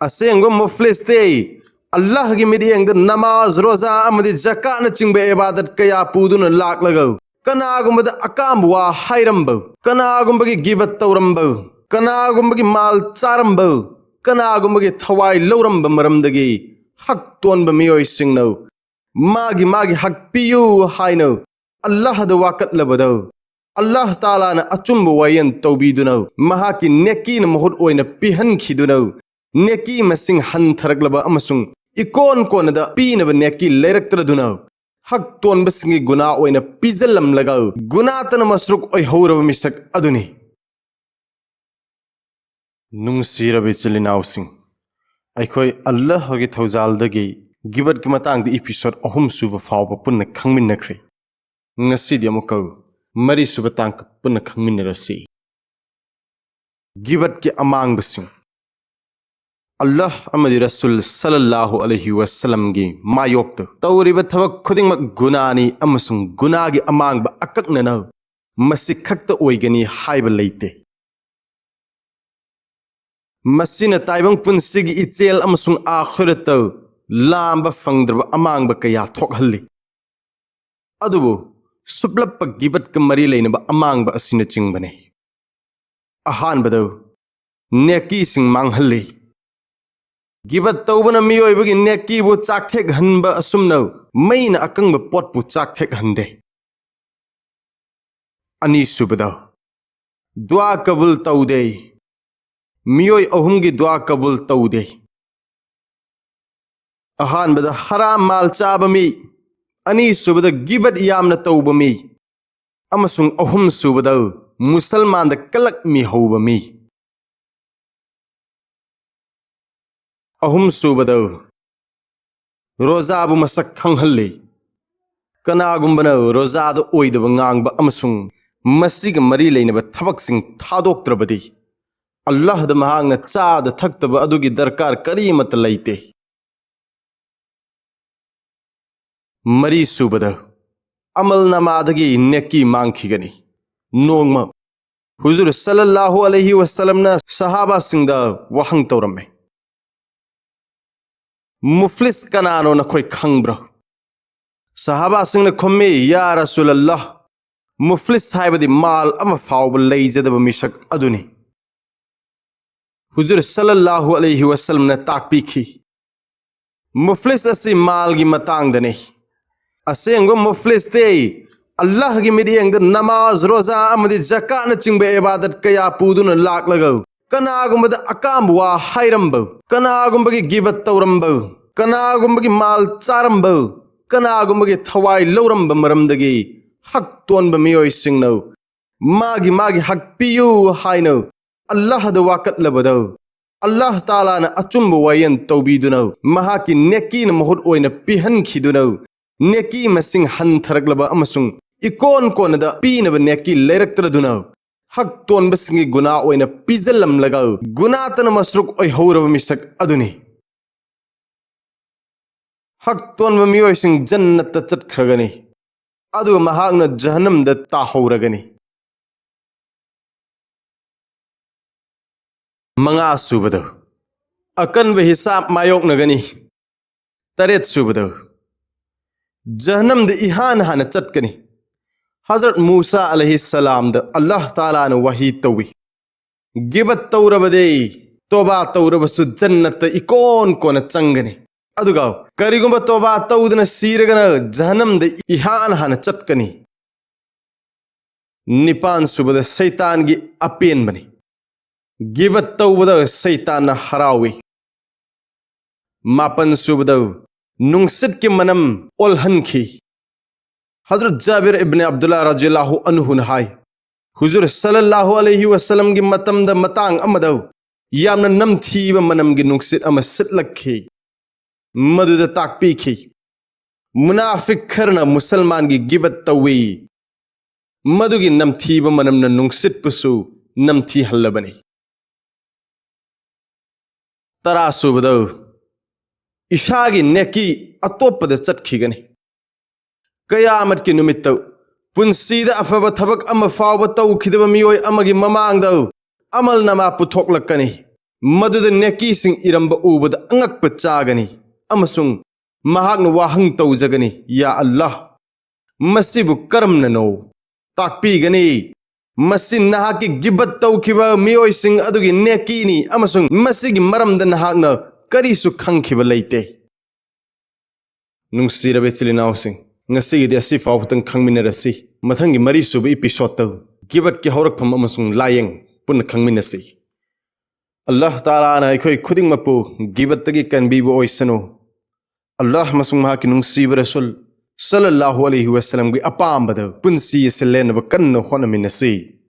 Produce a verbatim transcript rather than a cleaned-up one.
ꯑꯁꯦꯡꯕ ꯃꯨꯐ꯭ꯂꯤꯁꯇꯤ ꯑꯜꯂꯥꯍꯒꯤ ꯃꯤꯠꯌꯦꯡꯗ ꯅꯃꯥꯖ, ꯔꯣꯖꯥ ꯑꯃꯗꯤ ꯖꯀꯥꯠꯅꯆꯤꯡꯕ ꯏꯕꯥꯗꯠ ꯀꯌꯥ ꯄꯨꯗꯨꯅ ꯂꯥꯛꯂꯒ, ꯀꯅꯥꯒꯨꯝꯕꯗ ꯑꯀꯥꯝꯕ ꯋꯥ ꯍꯥꯏꯔꯝꯕ, ꯀꯅꯥꯒꯨꯝꯕꯒꯤ ꯒꯤꯕꯠ ꯇꯧꯔꯝꯕ, ꯀꯅꯥꯒꯨꯝꯕꯒꯤ ꯃꯥꯜ ꯆꯥꯔꯝꯕ, ꯀꯅꯥꯒꯨꯝꯕꯒꯤ ꯊꯋꯥꯏ ꯂꯧꯔꯝꯕ ꯃꯔꯝꯗꯒꯤ ꯍꯛ ꯇꯣꯟꯕ ꯃꯤꯑꯣꯏꯁꯤꯡꯅ ꯃꯥꯒꯤ ꯃꯥꯒꯤ ꯍꯛ ꯄꯤꯌꯨ ꯍꯥꯏꯅ ꯑꯜꯂꯥꯍꯗ ꯋꯥꯀꯠꯂꯕꯗ, ꯑꯜꯂꯥꯍ ꯇꯥꯂꯥꯅ ꯑꯆꯨꯝꯕ ꯋꯥꯌꯦꯜ ꯇꯧꯕꯤꯗꯨꯅ ꯃꯍꯥꯛꯀꯤ ꯅꯦꯀꯤꯅ ꯃꯍꯨꯠ ꯑꯣꯏꯅ ꯄꯤꯍꯟꯈꯤꯗꯨꯅ, ꯅꯦꯀꯤ ꯃꯁꯤꯡ ꯍꯟꯊꯔꯛꯂꯕ ꯑꯃꯁꯨꯡ ꯏꯀꯣꯟ ꯀꯣꯟꯅꯗ ꯄꯤꯅꯕ ꯅꯦꯀꯤ ꯂꯩꯔꯛꯇ꯭ꯔꯗꯨꯅ, ꯍꯛ ꯇꯣꯟꯕꯁꯤꯡꯒꯤ ꯒꯨꯅꯥ ꯑꯣꯏꯅ ꯄꯤꯖꯜꯂꯝꯂꯒ, ꯒꯨꯅꯥꯇꯅ ꯃꯁꯔꯨꯛ ꯑꯣꯏꯍꯧꯔꯕ ꯃꯤꯁꯛ ꯑꯗꯨꯅꯤ꯫ ꯅꯨꯡꯁꯤꯔꯕ ꯏꯆꯤꯜ ꯏꯅꯥꯎꯁꯤꯡ, ꯑꯩꯈꯣꯏ ꯑꯜꯂꯥꯍꯒꯤ ꯊꯧꯖꯥꯜꯗꯒꯤ ꯒꯤꯕꯠꯀꯤ ꯃꯇꯥꯡꯗ ꯏꯄꯤꯁꯣꯗ ꯑꯍꯨꯝ ꯁꯨꯕ ꯐꯥꯎꯕ ꯄꯨꯟꯅ ꯈꯪꯃꯤꯟꯅꯈ꯭ꯔꯦ꯫ ꯉꯁꯤꯗꯤ ꯑꯃꯨꯛꯀ ꯃꯔꯤ ꯁꯨꯕ ꯇꯥꯡꯀꯛ ꯄꯨꯟꯅ ꯈꯪꯃꯤꯟꯅꯔꯁꯤ꯫ ꯒꯤꯕꯠꯀꯤ ꯑꯃꯥꯡꯕꯁꯤꯡ꯫ ꯑꯜꯂꯥꯍ ꯑꯃꯗꯤ ꯔꯁꯨꯜ ꯁꯜꯂꯜꯂꯥꯍꯨ ꯑꯂꯩꯍꯤ ꯋꯁꯜꯂꯝꯒꯤ ꯃꯥꯌꯣꯛꯇ ꯇꯧꯔꯤꯕ ꯊꯕꯛ ꯈꯨꯗꯤꯡꯃꯛ ꯒꯨꯅꯥꯅꯤ ꯑꯃꯁꯨꯡ ꯒꯨꯅꯥꯒꯤ ꯑꯃꯥꯡꯕ ꯑꯀꯛꯅꯅ ꯃꯁꯤ ꯈꯛꯇ ꯑꯣꯏꯒꯅꯤ ꯍꯥꯏꯕ ꯂꯩꯇꯦ꯫ ꯃꯁꯤꯅ ꯇꯥꯏꯕꯪ ꯄꯨꯟꯁꯤꯒꯤ ꯏꯆꯦꯜ ꯑꯃꯁꯨꯡ ꯑꯥꯈꯤꯔꯠꯇ ꯂꯥꯝꯕ ꯐꯪꯗ꯭ꯔꯕ ꯑꯃꯥꯡꯕ ꯀꯌꯥ ꯊꯣꯛꯍꯜꯂꯤ꯫ ꯑꯗꯨꯕꯨ ꯁꯨꯞꯂꯞꯄ ꯒꯤꯕꯠꯀ ꯃꯔꯤ ꯂꯩꯅꯕ ꯑꯃꯥꯡꯕ ꯑꯁꯤꯅꯆꯤꯡꯕꯅꯤ꯫ ꯑꯍꯥꯟꯕꯗ, ꯅꯦꯀꯤꯁꯤꯡ ꯃꯥꯡꯍꯜꯂꯤ꯫ ꯒꯤꯕꯠ ꯇꯧꯕꯅ ꯃꯤꯑꯣꯏꯕꯒꯤ ꯅꯦꯀꯤꯕꯨ ꯆꯥꯛꯊꯦꯛꯍꯟꯕ ꯑꯁꯨꯝꯅ ꯃꯩꯅ ꯑꯀꯪꯕ ꯄꯣꯠꯄꯨ ꯆꯥꯛꯊꯦꯛꯍꯟꯗꯦ꯫ ꯑꯅꯤꯁꯨꯕꯗ, ꯗꯨꯋꯥ ꯀꯕꯨꯜ ꯇꯧꯗꯦ꯫ ꯃꯤꯑꯣꯏ ꯑꯍꯨꯝꯒꯤ ꯗꯨꯋꯥ ꯀꯕꯨꯜ ꯇꯧꯗꯦ꯫ ꯑꯍꯥꯟꯕꯗ ꯍꯔꯥꯝ ꯃꯥꯜ ꯆꯥꯕ ꯃꯤ, ꯑꯅꯤꯁꯨꯕꯗ ꯒꯤꯕꯠ ꯌꯥꯝꯅ ꯇꯧꯕ ꯃꯤ, ꯑꯃꯁꯨꯡ ꯑꯍꯨꯝꯁꯨꯕꯗ ꯃꯨꯁꯜꯃꯥꯟꯗ ꯀꯂꯛ ꯃꯤ ꯍꯧꯕ ꯃꯤ꯫ ꯑꯍꯨꯝꯁꯨꯕꯗ, ꯔꯣꯖꯥꯕꯨ ꯃꯁꯛ ꯈꯪꯍꯜꯂꯤ꯫ ꯀꯅꯥꯒꯨꯝꯕꯅ ꯔꯣꯖꯥꯗ ꯑꯣꯏꯗꯕ ꯉꯥꯡꯕ ꯑꯃꯁꯨꯡ ꯃꯁꯤꯒ ꯃꯔꯤ ꯂꯩꯅꯕ ꯊꯕꯛꯁꯤꯡ ꯊꯥꯗꯣꯛꯇ꯭ꯔꯕꯗꯤ, ꯑꯜꯂꯥꯍꯗ ꯃꯍꯥꯛꯅ ꯆꯥꯗ ꯊꯛꯇꯕ ꯑꯗꯨꯒꯤ ꯗꯔꯀꯥꯔ ꯀꯔꯤꯃꯠꯇ ꯂꯩꯇꯦ꯫ ꯃꯔꯤꯁꯨꯕꯗ, ꯑꯃꯜ ꯅꯃꯥꯗꯒꯤ ꯅꯦꯀꯤ ꯃꯥꯡꯈꯤꯒꯅꯤ꯫ ꯅꯣꯡꯃ ꯍꯨꯖꯨꯔ ꯁꯜꯂꯜꯂꯥꯍꯨ ꯑꯂꯩꯍꯤ ꯋꯁꯜꯂꯝꯅ ꯁꯍꯥꯕꯥꯁꯤꯡꯗ ꯋꯥꯍꯪ ꯇꯧꯔꯝꯃꯤ, "ꯃꯨꯐ꯭ꯂꯤꯁ ꯀꯅꯥꯅꯣ ꯅꯈꯣꯏ ꯈꯪꯕ꯭ꯔꯣ?" ꯁꯍꯥꯕꯥꯁꯤꯡꯅ ꯈꯨꯝꯃꯤ, "ꯌꯥ ꯔꯁꯨꯂꯜꯂꯥꯍ, ꯃꯨꯐ꯭ꯂꯤꯁ ꯍꯥꯏꯕꯗꯤ ꯃꯥꯜ ꯑꯃ ꯐꯥꯎꯕ ꯂꯩꯖꯗꯕ ꯃꯤꯁꯛ ꯑꯗꯨꯅꯤ꯫" ꯍꯨꯖꯨꯔ ꯁꯜꯂꯜꯂꯥꯍꯨ ꯑꯂꯩꯍꯤ ꯋꯁꯜꯂꯝꯅ ꯇꯥꯛꯄꯤꯈꯤ, ꯃꯨꯐ꯭ꯂꯤꯁ ꯑꯁꯤ ꯃꯥꯜꯒꯤ ꯃꯇꯥꯡꯗꯅꯤ꯫ ꯑꯁꯦꯡꯕ ꯃꯨꯐ꯭ꯂꯤꯁꯇꯤ ꯑꯜꯂꯥꯍꯒꯤ ꯃꯤꯠꯌꯦꯡꯗ ꯅꯃꯥꯖ, ꯔꯣꯖꯥ ꯑꯃꯗꯤ ꯖꯀꯥꯠꯅꯆꯤꯡꯕ ꯏꯕꯥꯗꯠ ꯀꯌꯥ ꯄꯨꯗꯨꯅ ꯂꯥꯛꯂꯒ ꯀꯅꯥꯒꯨꯝꯕꯗ ꯑꯀꯥꯝꯕ ꯋꯥ ꯍꯥꯏꯔꯝꯕ, ꯀꯅꯥꯒꯨꯝꯕꯒꯤ ꯒꯤꯕꯠ ꯇꯧꯔꯝꯕ, ꯀꯅꯥꯒꯨꯝꯕꯒꯤ ꯃꯥꯜ ꯆꯥꯔꯝꯕ, ꯀꯅꯥꯒꯨꯝꯕꯒꯤ ꯊꯋꯥꯏ ꯂꯧꯔꯝꯕ ꯃꯔꯝꯗꯒꯤ ꯍꯛ ꯇꯣꯟꯕ ꯃꯤꯑꯣꯏꯁꯤꯡꯅ ꯃꯥꯒꯤ ꯃꯥꯒꯤ ꯍꯛ ꯄꯤꯌꯨ ꯍꯥꯏꯅ ꯑꯜꯂꯥꯍꯗ ꯋꯥꯀꯠꯂꯕꯗ, ꯑꯜꯂꯥꯍ ꯇꯥꯂꯥꯅ ꯑꯆꯨꯝꯕ ꯋꯥꯌꯦꯜ ꯇꯧꯕꯤꯗꯨꯅ ꯃꯍꯥꯛꯀꯤ ꯅꯦꯀꯤꯅ ꯃꯍꯨꯠ ꯑꯣꯏꯅ ꯄꯤꯍꯟꯈꯤꯗꯨꯅ, ꯅꯦꯀꯤ ꯃꯁꯤꯡ ꯍꯟꯊꯔꯛꯂꯕ ꯑꯃꯁꯨꯡ ꯏꯀꯣꯟ ꯀꯣꯟꯅꯗ ꯄꯤꯅꯕ ꯅꯦꯀꯤ ꯂꯩꯔꯛꯇ꯭ꯔꯗꯨꯅ, ꯍꯛ ꯇꯣꯟꯕꯁꯤꯡꯒꯤ ꯒꯨꯅꯥ ꯑꯣꯏꯅ ꯄꯤꯖꯜꯂꯝꯂꯒ ꯒꯨꯅꯥꯇꯅ ꯃꯁꯔꯨꯛ ꯑꯣꯏꯍꯧꯔꯕ ꯃꯤꯁꯛ ꯑꯗꯨꯅꯤ꯫ ꯍꯛ ꯇꯣꯟꯕ ꯃꯤꯑꯣꯏꯁꯤꯡ ꯖꯟꯅꯠꯇ ꯆꯠꯈ꯭ꯔꯒꯅꯤ, ꯑꯗꯨꯒ ꯃꯍꯥꯛꯅ ꯖꯍꯟꯅꯝꯗ ꯇꯥꯍꯧꯔꯒꯅꯤ꯫ ꯃꯉꯥ ꯁꯨꯕꯗ, ꯑꯀꯟꯕ ꯍꯤꯁꯥꯕ ꯃꯥꯌꯣꯛꯅꯒꯅꯤ꯫ ꯇꯔꯦꯠ ꯁꯨꯕꯗ, ꯖꯍꯟꯅꯝꯗ ꯏꯍꯥꯟ ꯍꯥꯟꯅ ꯆꯠꯀꯅꯤ꯫ ꯍꯖꯔꯠ ꯃꯨꯁꯥ ꯑꯂꯩꯍꯤ ꯁꯂꯥꯝꯗ ꯑꯜꯂꯥꯍ ꯇꯥꯂꯥꯅ ꯋꯥꯍꯤ ꯇꯧꯏ, ꯒꯤꯕꯠ ꯇꯧꯔꯕꯗꯤ, ꯇꯣꯕꯥ ꯇꯧꯔꯕꯁꯨ ꯖꯟꯅꯠꯇ ꯏꯀꯣꯟ ꯀꯣꯟꯅ ꯆꯪꯒꯅꯤ꯫ ꯑꯗꯨꯒ ꯀꯔꯤꯒꯨꯝꯕ ꯇꯣꯕꯥ ꯇꯧꯗꯅ ꯁꯤꯔꯒꯅ ꯖꯍꯟꯅꯝꯗ ꯏꯍꯥꯟ ꯍꯥꯟꯅ ꯆꯠꯀꯅꯤ꯫ ꯅꯤꯄꯥꯟ ꯁꯨꯕꯗ ꯁꯩꯇꯥꯟꯒꯤ ꯑꯄꯦꯟꯕꯅꯤ꯫ ꯒꯤꯕꯠ ꯇꯧꯕꯗ ꯁꯩꯇꯥꯟꯅ ꯍꯔꯥꯎꯏ꯫ ꯃꯥꯄꯟ ꯁꯨꯕꯗ ꯅꯨꯡꯁꯤꯠꯀꯤ ꯃꯅꯝ ꯑꯣꯜꯍꯟꯈꯤ꯫ ꯍꯖꯔꯠ ꯖꯥꯕꯤꯔ ꯏꯕꯅ ꯑꯕꯗꯨꯜꯂꯥ ꯔꯖꯤꯌꯜꯂꯥꯍꯨ ꯑꯟꯍꯨꯅ ꯍꯥꯏ, ꯍꯨꯖꯨꯔ ꯁꯜꯂꯜꯂꯥꯍꯨ ꯑꯂꯩꯍꯤ ꯋꯁꯜꯂꯝꯒꯤ ꯃꯇꯝꯗ ꯃꯇꯥꯡ ꯑꯃꯗ ꯌꯥꯝꯅ ꯅꯝꯊꯤꯕ ꯃꯅꯝꯒꯤ ꯅꯨꯡꯁꯤꯠ ꯑꯃ ꯁꯤꯠꯂꯛꯈꯤ꯫ ꯃꯗꯨꯗ ꯇꯥꯛꯄꯤꯈꯤ, ꯃꯨꯅꯥꯐꯤꯛ ꯈꯔꯅ ꯃꯨꯁꯜꯃꯥꯟꯒꯤ ꯒꯤꯕꯠ ꯇꯧꯏ, ꯃꯗꯨꯒꯤ ꯅꯝꯊꯤꯕ ꯃꯅꯝꯅ ꯅꯨꯡꯁꯤꯠꯄꯨꯁꯨ ꯅꯝꯊꯤꯍꯜꯂꯕꯅꯤ꯫ ꯇꯔꯥ ꯁꯨꯕꯗ ꯏꯁꯥꯒꯤ ꯅꯦꯀꯤ ꯑꯇꯣꯞꯄꯗ ꯆꯠꯈꯤꯒꯅꯤ꯫ ꯀꯌꯥꯃꯠꯀꯤ ꯅꯨꯃꯤꯠꯇ ꯄꯨꯟꯁꯤꯗ ꯑꯐꯕ ꯊꯕꯛ ꯑꯃ ꯐꯥꯎꯕ ꯇꯧꯈꯤꯗꯕ ꯃꯤꯑꯣꯏ ꯑꯃꯒꯤ ꯃꯃꯥꯡꯗ ꯑꯃꯜ ꯅꯃꯥ ꯄꯨꯊꯣꯛꯂꯛꯀꯅꯤ꯫ ꯃꯗꯨꯗ ꯅꯦꯀꯤꯁꯤꯡ ꯏꯔꯝꯕ ꯎꯕꯗ ꯑꯉꯛꯄ ꯆꯥꯒꯅꯤ꯫ ꯑꯃꯁꯨꯡ ꯃꯍꯥꯛꯅ ꯋꯥꯍꯪ ꯇꯧꯖꯒꯅꯤ, "ꯌꯥ ꯑꯜꯂꯥꯍ, ꯃꯁꯤꯕꯨ ꯀꯔꯝꯅꯅꯣ ꯇꯥꯛꯄꯤꯒꯅꯤ? ꯃꯁꯤ ꯅꯍꯥꯛꯀꯤ ꯒꯤꯕꯠ ꯇꯧꯈꯤꯕ ꯃꯤꯑꯣꯏꯁꯤꯡ ꯑꯗꯨꯒꯤ ꯅꯦꯀꯤꯅꯤ ꯑꯃꯁꯨꯡ ꯃꯁꯤꯒꯤ ꯃꯔꯝꯗ ꯅꯍꯥꯛꯅ ꯀꯔꯤꯁꯨ ꯈꯪꯈꯤꯕ ꯂꯩꯇꯦ"꯫ ꯅꯨꯡꯁꯤꯔꯕ ꯏꯆꯤꯜ ꯏꯅꯥꯎꯁꯤꯡ, ꯉꯁꯤꯒꯤꯗꯤ ꯑꯁꯤ ꯐꯥꯎꯕꯇꯪ ꯈꯪꯃꯤꯟꯅꯔꯁꯤ꯫ ꯃꯊꯪꯒꯤ ꯃꯔꯤꯁꯨꯕ ꯏꯄꯤꯁꯣꯗꯇ ꯒꯤꯕꯠꯀꯤ ꯍꯧꯔꯛꯐꯝ ꯑꯃꯁꯨꯡ ꯂꯥꯏꯌꯦꯡ ꯄꯨꯟꯅ ꯈꯪꯃꯤꯟꯅꯁꯤ꯫ ꯑꯜꯂꯥꯍ ꯇꯥꯂꯥꯅ ꯑꯩꯈꯣꯏ ꯈꯨꯗꯤꯡꯃꯛꯄꯨ ꯒꯤꯕꯠꯇꯒꯤ ꯀꯟꯕꯤꯕ ꯑꯣꯏꯁꯅꯨ꯫ ꯑꯜꯂꯥꯍ ꯑꯃꯁꯨꯡ ꯃꯍꯥꯛꯀꯤ ꯅꯨꯡꯁꯤꯕ ꯔꯁꯨꯜ ꯁꯜꯂꯜꯂꯥꯍꯨ ꯑꯂꯩꯍꯤ ꯋꯁꯜꯂꯝꯒꯤ ꯑꯄꯥꯝꯕꯗ ꯄꯨꯟꯁꯤ ꯑꯁꯤ ꯂꯦꯟꯅꯕ ꯀꯟꯅ ꯍꯣꯠꯅꯃꯤꯟꯅꯁꯤ꯫